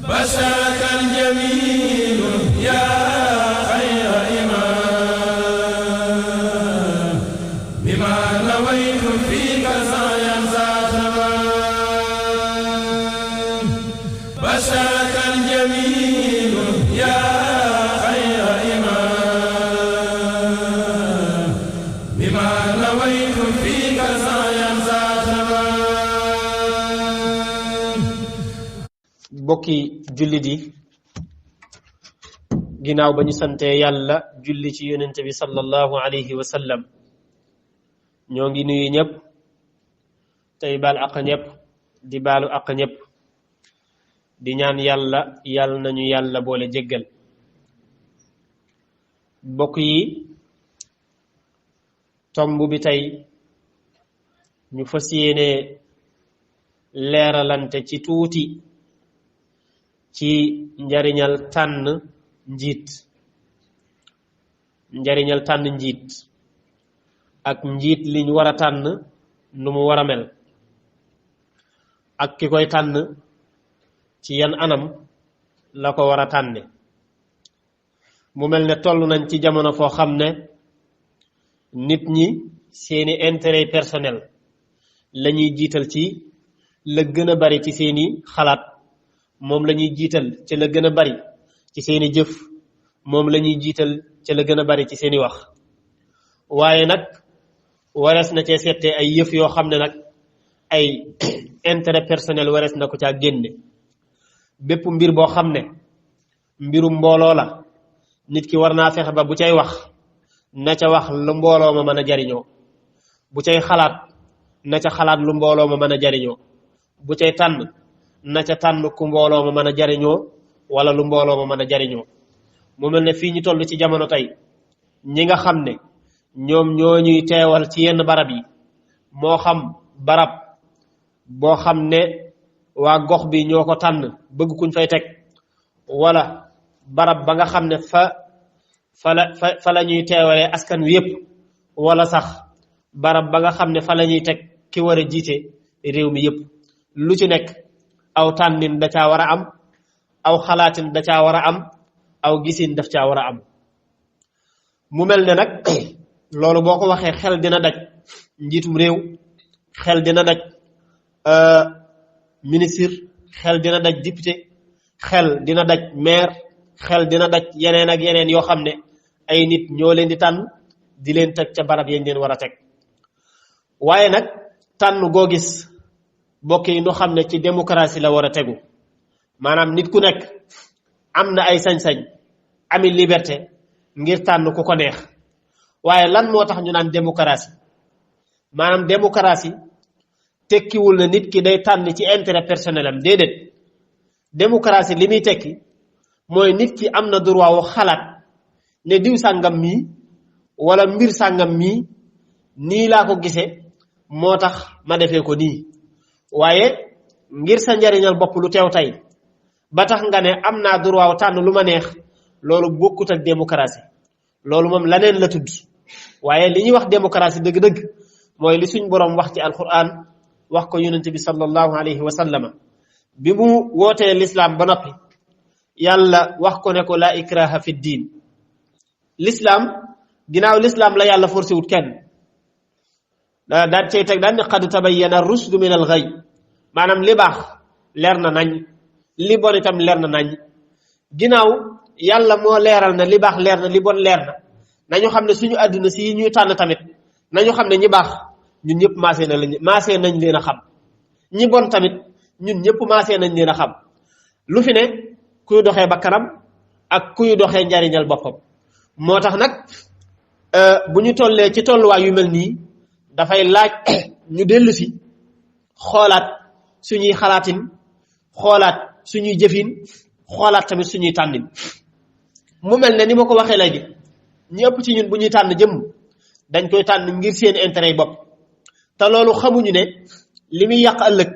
بشرك الجميل يا خير إمام بما نويت فيك سعيا ذا تمام بشرك الجميل يا خير إمام بما نويت فيك سعيا ذا تمام bokki jullit yi ginnaaw ba ñu sante yàlla julli ci yonent bi sallallahu alayhi wa sallam ñoo ngi nuyu ñëpp tey baal àq ñëpp di baalu àq ñëpp di ñaan yàlla yàlla nañu yàlla boole jéggal bokk yi tomb bi tey ñu fas yéene leeralante ci tuuti ci njariñal tànn njiit ak njiit liñ war a tànn nu mu war a mel ak ki koy tànn ci yan anam la ko war a tànne mu mel ne toll nañ ci jamono foo xam ne nit ñi seeni intérêt personnel lañuy jiital ci la gën a bari ci seeni xalaat moom la ñuy jiital ci la gën a bari ci seeni jëf moom la ñuy jiital ci la gën a bari ci seeni wax waaye nag warees na cee seete ay yëf yoo xam ne nag ay intérêt personnel warees na ko caa génne bépp mbir boo xam ne mbirum mbooloo la nit ki war naa fexe ba bu cay wax na ca wax lu mbooloo ma mën a jariñoo bu cay xalaat na ca xalaat lu mbooloo ma mën a jariñoo bu cay tànn na ca tànn ku mbooloo ma mën a jariñoo wala lu mbooloo ma mën a jariñoo mu mel ne fii ñu toll ci jamono tey ñi nga xam ne ñoom ñoo ñuy teewal ci yenn barab yi moo xam barab boo xam ne waa gox bi ñoo ko tànn bëgg kuñ fay teg wala barab ba nga xam ne fa la ñuy teewalee askan wi yépp wala sax barab ba nga xam ne fa la ñuy teg ki war a jiite réew mi yépp lu ci nekk aw tànnin da caa war a am aw xalaatin da caa war a am aw gisin daf caa war a am mu mel ne nag loolu boo ko waxee xel dina daj njiitum réew xel dina daj ministre xel dina daj député xel dina daj maire xel dina daj yeneen ak yeneen yoo xam ne ay nit ñoo leen di tànn di leen teg ca barab yañ leen war a teg waaye nag tànn goo gis bokk yi ñu xam ne ci démocratie la war a tegu maanaam nit ku nekk am na ay sañ-sañ ami liberté ngir tànn ku ko neex waaye lan moo tax ñu naan démocratie maanaam démocratie tekkiwul na nit ki day tànn ci intérêt personnel am déedéet démocratie li muy tekki mooy nit ki am na droit wu xalaat ne diw sàngam mii wala mbir sàngam mii nii laa ko gisee moo tax ma defee ko nii waaye ngir sa njariñal bopp lu teew tey ba tax nga ne am naa droit tànn lu ma neex loolu bokkut ak démocratie loolu moom laneen la tudd waaye li ñuy wax démocratie dëgg-dëgg mooy li suñ boroom wax ci alquran wax ko yonent bi sallallahu alayhi wa sallama bi mu wootee l'islam ba noppi yàlla wax ko ne ko la ikraha fi diin l'islam ginnaaw l'islam la yàlla forcé wut kenn daan cay teg daan ne qad tabayyana rushdu min al ghayy maanaam li baax leer na nañ li bon itam leer na nañ ginnaaw yàlla moo leeral na li baax leer na li bon leer na nañu xam ne suñu àdduna si ñuy tànn tamit nañu xam ne ñi baax ñun ñëpp maasee nañ leen a xam ñi bon tamit ñun ñëpp maasee nañ leen a xam lu fi ne kuy doxee bakkanam ak kuy doxee njariñal boppam moo tax nag bu ñu tollee ci tolluwaay yu mel nii dafay laaj ñu dellu si xoolaat suñuy xalaatin xoolaat suñuy jëfin xoolaat tamit suñuy tànnin mu mel ne ni ma ko waxee léegi ñëpp ci ñun bu ñuy tànn jëm dañ koy tànn ngir seen intérêt yi bopp te loolu xamuñu ne li muy yàq ëllëg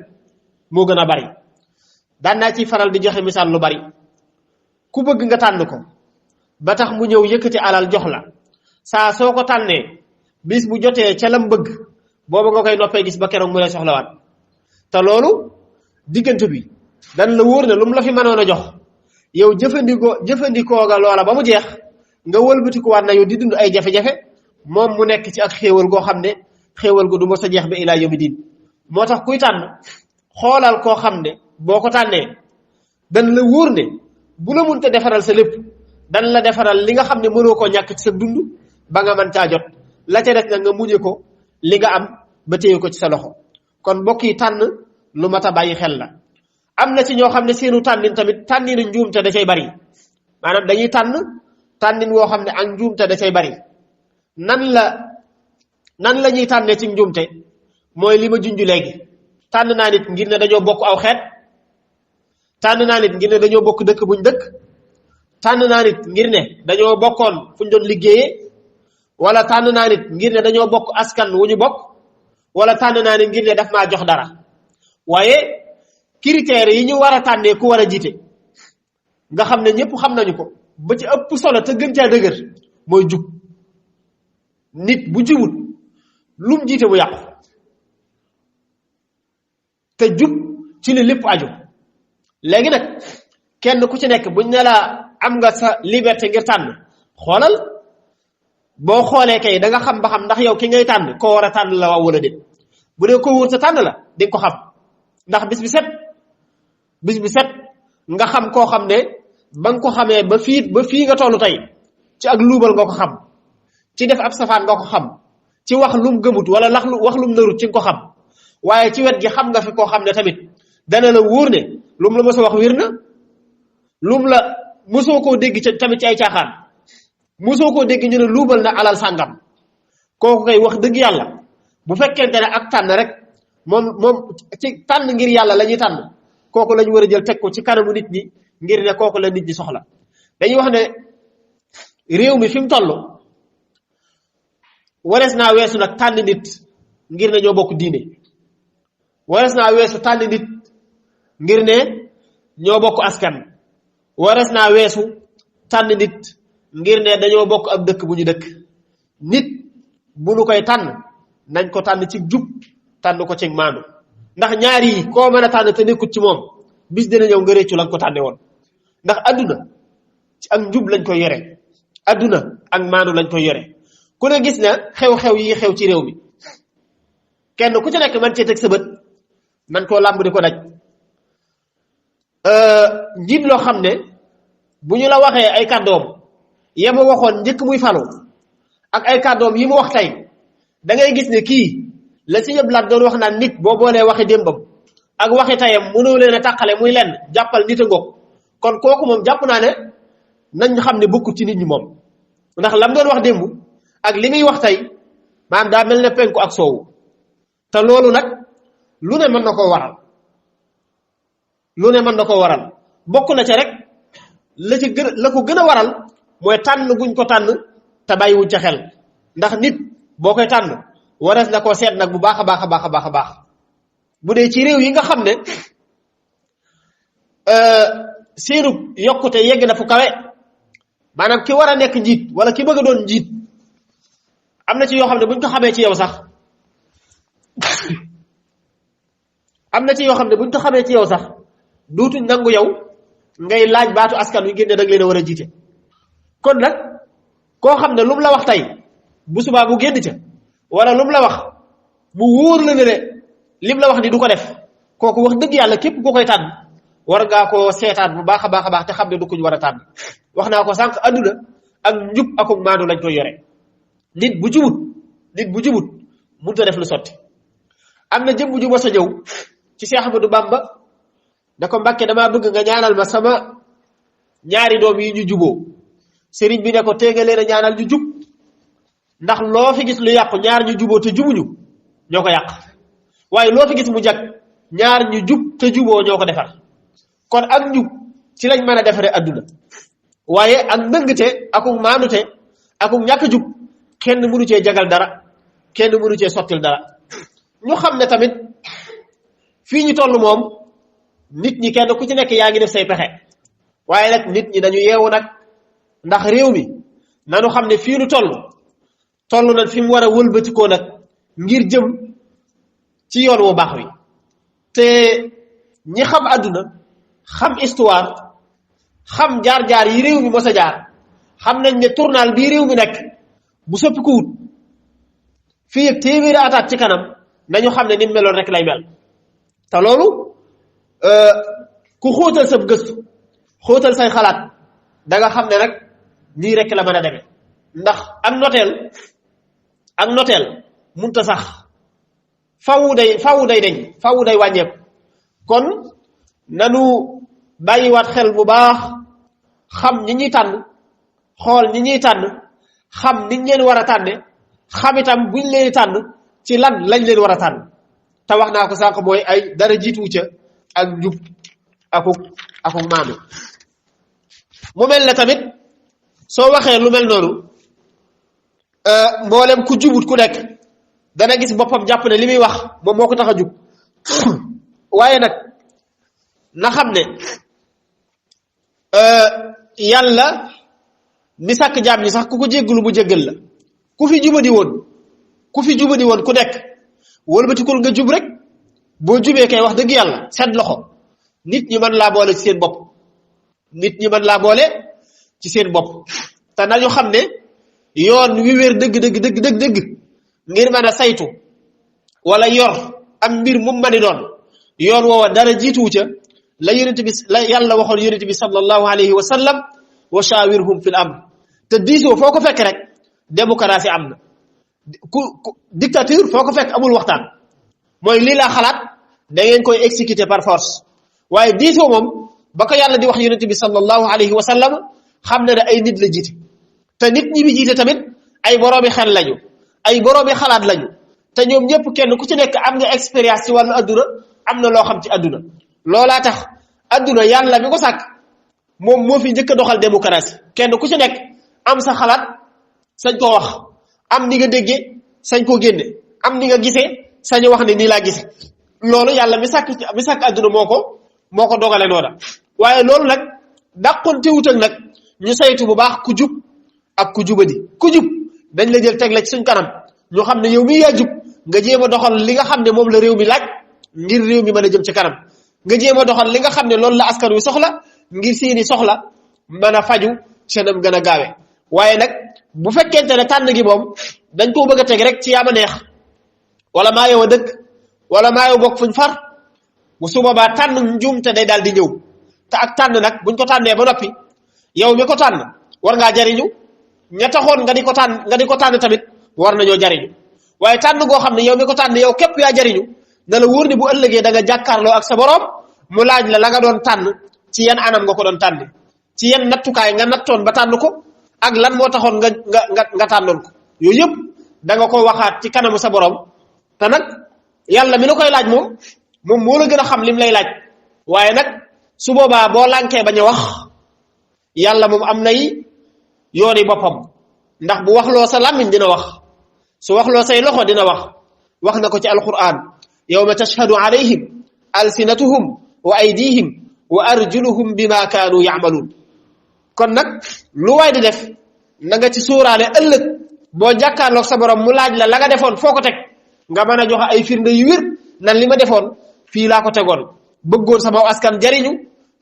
moo gën a bari daan naa ciy faral di joxe misaal lu bari ku bëgg nga tànn ko ba tax mu ñëw yëkkati alal jox la saa soo ko tànnee bis bu jotee ca lam bëgg booba nga koy noppee gis ba keroog mu lay soxlawaat te loolu diggante bi dan la wóor ne lu mu la fi mënoon a jox yow jëfandikoo ga loola ba mu jeex nga wëlbatiku waat na yow di dund ay jafe-jafe moom mu nekk ci ak xéewal goo xam ne xéewal gu du mos a jeex ba ilaa yawmi diin moo tax kuy tànn xoolal koo xam ne boo ko tànnee dan la wóor ne bu la mënta defaral sa lépp dan la defaral li nga xam ne mënoo koo ñàkk ci sa dund ba nga mën caa jot la ca des na nga muñe ko li nga am ba téye ko ci sa loxo kon mbokk yi tànn lu mat a bàyyi xel la am na ci ñoo xam ne seenu tànnin tamit tànninu njuumte da cay bari maanaam dañuy tànnin woo xam ne ak njuumte da cay bari nan la ñuy tànnee ci njuumte mooy li ma junj léegi tànn naa nit ngir ne dañoo bokk aw xeet tànn naa nit ngir ne dañoo bokk dëkk buñ dëkk tànn naa nit ngir ne dañoo bokkoon fuñ doon liggéeyee wala tànn naa nit ngir ne dañoo bokk askan wu ñu bokk wala tànn naa nit ngir ne daf maa jox dara waaye critères yi ñu war a tànnee ku war a jiite nga xam ne ñëpp xam nañu ko ba ci ëpp solo te gën caa dëgër mooy jub nit bu jubut lum jiite mu yàqu te jub ci li lépp aju léegi nag kenn ku ci nekk buñ ne la am nga sa liberté ngir tànn xoolal boo xoolee kay da nga xam ba xam ndax yow ki ngay tànn koo war a tànn la waaw wala déet bu dee ko wóor sa tànn la di nga ko xam ndax bis bi set nga xam koo xam ne ba nga ko xamee ba fii nga tollu tey ci ak luubal nga ko xam ci def ab safaan nga ko xam ci wax lum gëmut wala wax lum narut ci nga ko xam waaye ci wet gi xam nga fi koo xam ne tamit dana la wóor ne lum la mës a wax wir na lum la mosoo koo dégg ci tamit ci ay caaxaan mosoo koo dégg ñu ne luubal na alal sàngam kooku koy wax dëgg yàlla bu fekkente ne ak tànn rek moom ci tànn ngir yàlla la ñuy tànn kooku lañu war a jël teg ko ci kanamu nit ñi ngir ne kooku la nit ñi soxla dañuy wax ne réew mi fi mu toll warees naa weesu nag tànn nit ngir ne ñoo bokk diine warees naa weesu tànn nit ngir ne ñoo bokk askan warees naa weesu tànn nit ngir ne dañoo bokk ab dëkk bu ñu dëkk nit bu nu koy tànn nañ ko tànn ci jub tànn ko ci maandu ndax ñaar yi koo mën a tànn te nekkut ci moom bis dina ñëw nga réccu la nga ko tànne woon ndax adduna ci ak njub lañ koy yore adduna ak maandu lañ koy yore ku ne gis na xew-xew yi xew ci réew mi kenn ku ci nekk man cee teg sa bët man koo làmb di ko daj njiit loo xam ne bu ñu la waxee ay kàddoom yema waxoon njëkk muy falu ak ay kàddoom yi mu wax tey da ngay gis ne kii la si ñëpp laat doon wax naan nit boo boolee waxi démbam ak waxi tayam mënoo leen a tàqale muy lenn jàppal nit a ngoog kon kooku moom jàpp naa ne nañ xam ne bokkut ci nit ñi moom ndax lam doon wax démb ak li muy wax tey maanaam daa mel ne penku ak soowu te loolu nag lu ne mën na koo waral lu ne mën na koo waral bokk na ca rek la ko gën a waral mooy tànn guñ ko tànn te bàyyiwuñ ca xel ndax nit boo koy tànn warees na koo seet nag bu baax a baax a baax a baax a baax bu dee ci réew yi nga xam ne seenu yokkute yegg na fu kawe maanaam ki war a nekk njiit wala ki bëgg a doon njiit am na ci yoo xam ne buñ ko xamee ci yow sax am na ci yoo xam ne buñ ko xamee ci yow sax duutuñ nangu yow ngay laaj baatu askan wi ngir ne dag leen a war a jiite kon nag koo xam ne lu mu la wax tey bu subaa bu génn ca wala lu mu la wax mu wóor la ne lim la wax ni du ko def kooku wax dëgg yàlla képp ku koy tànn war ngaa koo seetaat bu baax a baax a baax te xam ne du kuñ war a tànn wax naa ko sànq adduna ak njub akuk maandu lañ koy yore nit bu jubut mënut a def lu sotti am na jëmm ju mos a ñëw ci Cheikh Ahmadou Bamba da ko Mbàkke damaa bëgg nga ñaanal ma sama ñaari doom yi ñu juboo sëriñ bi ne ko téega leen a ñaanal ñu jub ndax loo fi gis lu yàqu ñaar ñu juboo te jubuñu ñoo ko yàq waaye loo fi gis mu jag ñaar ñu jub te juboo ñoo ko defar kon ak njub ci lañ mën a defaree adduna waaye ak ndëngte akuk maandute akuk ñàkk jub kenn mënu cee jagal dara kenn mënu cee sottil dara ñu xam ne tamit fii ñu toll moom nit ñi kenn ku ci nekk yaa ngi def say pexe waaye nag nit ñi dañu yeewu nag ndax réew mi nanu xam ne fii nu toll nag fi mu war a wëlbatikoo nag ngir jëm ci yoon wu baax wi te ñi xam àdduna xam histoire xam jaar-jaar yi réew mi mos a jaar xam nañ ne tournal bii réew mi nekk bu soppi ko wut fii ak téeméeri ataat ci kanam nañu xam ne ni meloon rek lay mel te loolu ku xóotal sa gëstu xóotal say xalaat da nga xam ne nag nii rek la mën a demee ndax ak noteel munta sax fawu day deñ fawu day wàññeeku kon nanu bàyyiwaat xel bu baax xam ñi ñuy tànn xool ñi ñuy tànn xam niñ leen war a tànne xam itam buñ leen tànn ci lan lañ leen war a tànn te wax naa ko sànq mooy ay dara jiitu ca ak njub akuk maanu mu mel ne tamit soo waxee lu mel noonu mboolem ku jubut ku nekk dana gis boppam jàpp ne li muy wax moom moo ko tax a jub waaye nag na xam ne yàlla mi sàkk jaam ñi sax ku ko jéggalu mu jéggal la ku fi jubadi woon ku nekk wëlbatikul nga jub rek boo jubee kay wax dëgg yàlla seet loxo nit ñi mën laa boole ci seen bopp te nañu xam ne yoon wi wér dëgg ngir mën a saytu wala yor am mbir mu mën a doon yoon woowa dara jiituwu ca la yàlla waxoon yonent bi sallallahu alayhi wa sallam wa shawirhum fil amr te diisoo foo ko fekk rek démocratie am na dictature foo ko fekk amul waxtaan mooy lii laa xalaat da ngeen koy exécuter par force waaye diisoo moom ba ko yàlla di wax yonent bi sallallahu alayhi wa sallam xam na ne ay nit la jiite te nit ñi bi jiite tamit ay boroomi xel lañu ay boroomi xalaat lañu te ñoom ñëpp kenn ku ci nekk am nga expérience ci wàllu adduna am na loo xam ci adduna loolaa tax adduna yàlla mi ko sàkk moom moo fi njëkk a doxal démocratie kenn ku ci nekk am sa xalaat sañ koo wax am ni nga déggee sañ koo génne am ni nga gisee sañu wax ne nii laa gisee loolu yàlla mi sàkk adduna moo ko dogale noona waaye loolu nag dàqoon teewut ak nag ñu saytu bu baax ku jub ak ku jubadi ku jub dañ la jël teg la ci suñ kanam ñu xam ne yow mi yaa jub nga jéem a doxal li nga xam ne moom la réew mi laaj ngir réew mi mën a jëm ci kanam nga jéem a doxal li nga xam ne loolu la askan wi soxla ngir seeni soxla mën a faju seenam gën a gaawe waaye nag bu fekkente ne tànn gi moom dañ koo bëgg a teg rek ci yaama neex wala maa yow a dëkk wala maa yow bokk fuñ far bu su boobaa tànn njuumte day daal di ñëw te ak tànn nag buñ ko tànnee ba noppi yow mi ko tànn war ngaa jariñu ña taxoon nga di ko tànn tamit war nañoo jariñu waaye tànn goo xam ne yow mi ko tànn yow képp yaa jariñu na la wóor ni bu ëllëgee da nga jàkkaarloo ak sa borom mu laaj la nga doon tànn ci yan anam nga ko doon tànn ci yan nattukaay nga nattoon ba tànn ko ak lan moo taxoon nga tànnoon ko yooyu yëpp da nga ko waxaat ci kanamu sa borom te nag yàlla mi la koy laaj moom moo la gën a xam lim lay laaj waaye nag su boobaa boo lànkee bañ a wax yàlla moom am nay yooni boppam ndax bu waxloo sa làmmiñ dina wax su waxloo say loxo dina wax na ko ci alquran yawma tashhadu alayhim alsinatuhum wa aydihim wa arjuluhum bima kaanu ya'malun kon nag lu waay di def na nga ci sóoraale ëllëg boo jàkkaarloog sa borom mu laaj la nga defoon foo ko teg nga mën a joxe ay firnde yu wér nan li ma defoon fii laa ko tegoon bëggoon sama askan jariñu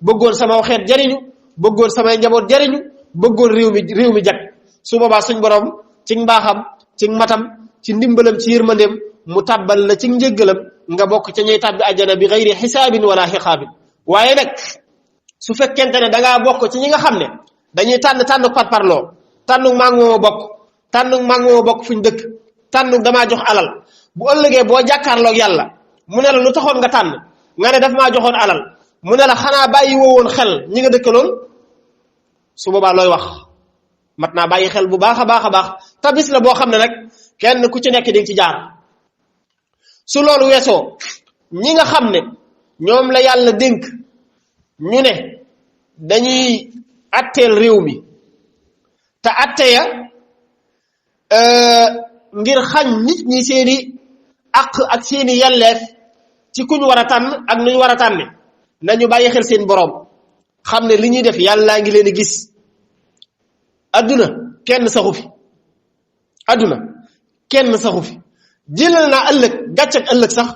bëggoon sama xeet jariñu bëggoon samay njaboot jariñu bëggoon réew mi jag su boobaa suñ borom ci mbaaxam ci matam ci ndimbalam ci yërmandeem mu tàbbal la ci njëggalam nga bokk ca ñuy tàbbi àjjana bi xayri xisaabin wala xiqaabin waaye nag su fekkente ne dangaa bokk ci ñi nga xam ne dañuy tànn parparloo tànn maa ngi bokk fuñ dëkk tànn damaa jox alal bu ëllëgee boo jàkkaarloog yàlla mu ne la lu taxoon nga tànn nga ne daf maa joxoon alal mu ne la xanaa bàyyi woowoon xel ñi nga dëkkaloon su boobaa looy wax mat naa bàyyi xel bu baax a baax te bis la boo xam ne nag kenn ku ci nekk di ci jaar su loolu weesoo ñi nga xam ne ñoom la yàlla dénk ñu ne dañuy atteel réew mi te atte ya ngir xañ nit ñi seeni àq ak seeni yelleef ci ku ñu war a tànn ak nu ñu war a tànne nañu bàyyi xel seen boroom xam ne li ñuy def yàllaa ngi leen di gis adduna kenn saxu fi jëlal naa ëllëg gàcc ak ëllëg sax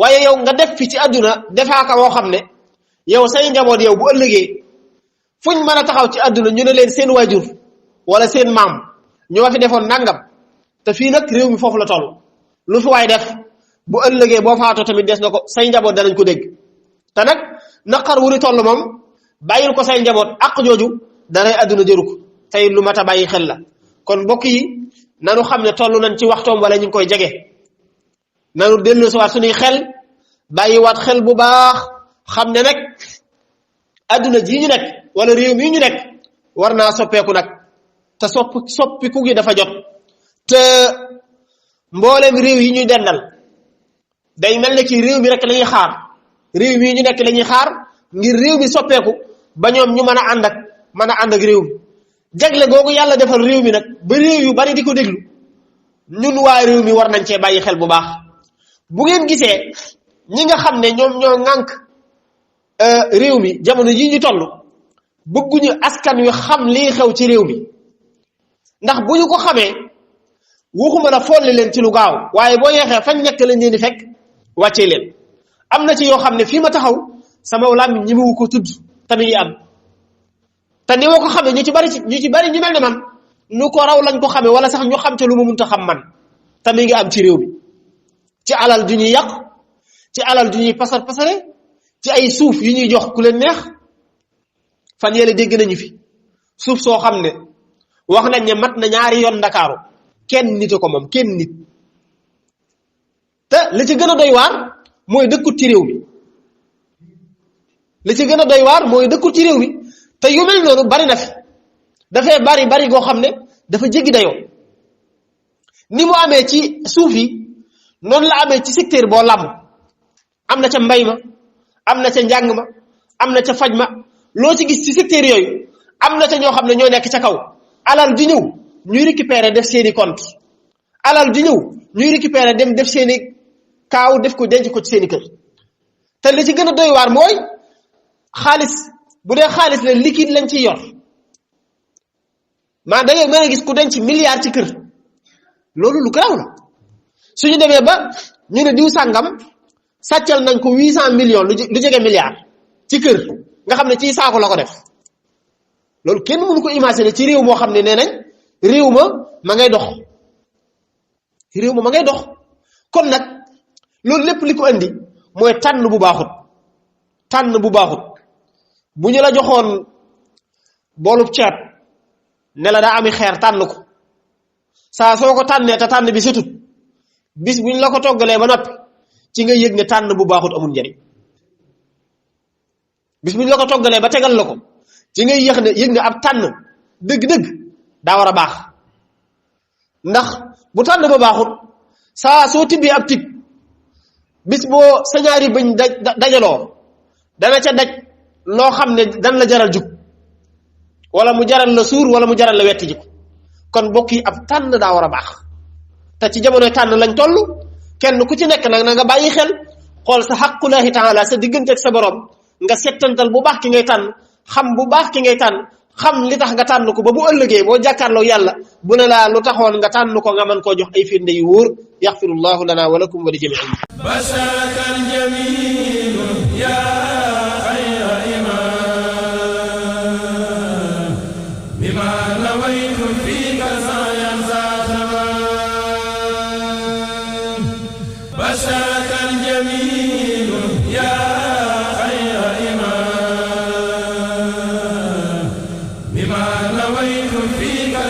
waaye yow nga def fi ci adduna defaaka woo xam ne yow say njaboot yow bu ëllëgee fuñ mën a taxaw ci àdduna ñu ne leen seen waajur wala seen maam ñoo fi defoon nangam te fii nag réew mi foofu la toll lu fi waay def bu ëllëgee boo faatoo tamit des na ko say njaboot danañ ko dégg te nag naqar wu ni toll moom bàyyil ko say njaboot ak jooju danay àdduna jëru ko tey lu mat a bàyyi xel la kon mbokk yi nanu xam ne toll nañ ci waxtoom wala ñu ngi koy jege nanu dellu si waat suñuy xel bàyyiwaat xel bu baax xam ne nag àdduna jii ñu nekk wala réew mii ñu nekk war naa soppeeku nag te soppiku gi dafa jot te mbooleem réew yi ñuy dendal day mel ne ci réew mi rek la ñuy xaar réew mii ñu nekk la ñuy xaar ngir réew mi soppeeku ba ñoom ñu mën a ànd ak réew mi jagle googu yàlla defal réew mi nag ba réew yu bari di ko déglu ñun waa réew mi war nañ cee bàyyi xel bu baax bu ngeen gisee ñi nga xam ne ñoom ñoo ŋànk réew mi jamono yi ñu toll bëgguñu askan wi xam lii xew ci réew mi ndax bu ñu ko xamee waxuma la folli leen ci lu gaaw waaye boo yeexee fañ nekk lañ leen di fekk wàccee leen am na ci yoo xam ne fii ma taxaw sama làmmiñ ñi mu ko tudd tamit yi am te ni ma ko xamee ñu ci bari ñu mel ne man nu ko raw lañ ko xamee wala sax ñu xam te lu ma mënta xam man te mi ngi am ci réew mi ci alal ju ñuy yàq ci alal ju ñuy pasare ci ay suuf yu ñuy jox ku leen neex fan yële dégg nañu fi suuf soo xam ne wax nañ ne mat na 2 yoon Ndakaaru kenn nit ko moom kenn nit te li ci gën a doy waar mooy dëkkut ci réew mi li ci gën a doy waar mooy dëkkut ci réew mi te yu mel noonu bari na fi dafay bari goo xam ne dafa jéggi dayoo ni mu amee ci suuf yi noonu la amee ci secteur boo làmb am na ca mbay ma am na ca njàng ma am na ca faj ma loo ci gis ci secteur yooyu am na ca ñoo xam ne ñoo nekk ca kaw alal di ñëw ñuy récupérer def seeni compte alal di ñëw ñuy récupérer dem def seeni kaaw def ko denc ko ci seeni kër te li ci gën a doy waar mooy xaalis bu dee xaalis la liquide lañ ciy yor maa da ngay mën a gis ku denc milliard ci kër loolu lu garaaw la suñu demee ba ñu ne diw sàngam sàccal nañ ko 800 millions lu jege milliard ci kër nga xam ne ci saako la ko def loolu kenn mënu ko imaginer ci réew moo xam ne nee nañ réew ma ngay dox kon nag loolu lépp li ko andi mooy tànn bu baaxut bu ñu la joxoon boolub ceeb ne la daa ami xeer tànn ko saa soo ko tànnee te tànn bi setut bis bu ñu la ko toggalee ba noppi ci nga yëg ne tànn bu baaxut amul njariñ bis bu ñu la ko toggalee ba tegal la ko ci ngay yëg ne ab tànn dëgg-dëgg daa war a baax ndax bu tànn ba baaxut saa soo tibbee ab tib bis boo sa ñaari bañ dajaloo dana ca daj loo xam ne dan la jaral jug wala mu jaral la suur wala mu jaral la wetti jiko kon mbokk yi ab tànn daa war a baax te ci jamonoy tànn lañ toll kenn ku ci nekk nag na nga bàyyi xel xool sa xaqulaahi taala sa diggante ak sa borom nga settantal bu baax ki ngay tànn xam bu baax ki ngay tànn xam li tax nga tànn ko ba bu ëllëgee boo jàkkaarloo yàlla bu ne laa lu taxoon nga tànn ko nga mën koo jox ay firnde yu wóor yaxfirullahu lana wa lakum wa li jamiin basharakal jamiil ya xayra imaam bima nawaytu fika sayan zaataman basharakal jamiil ya xayra imaam bima nawaytu fika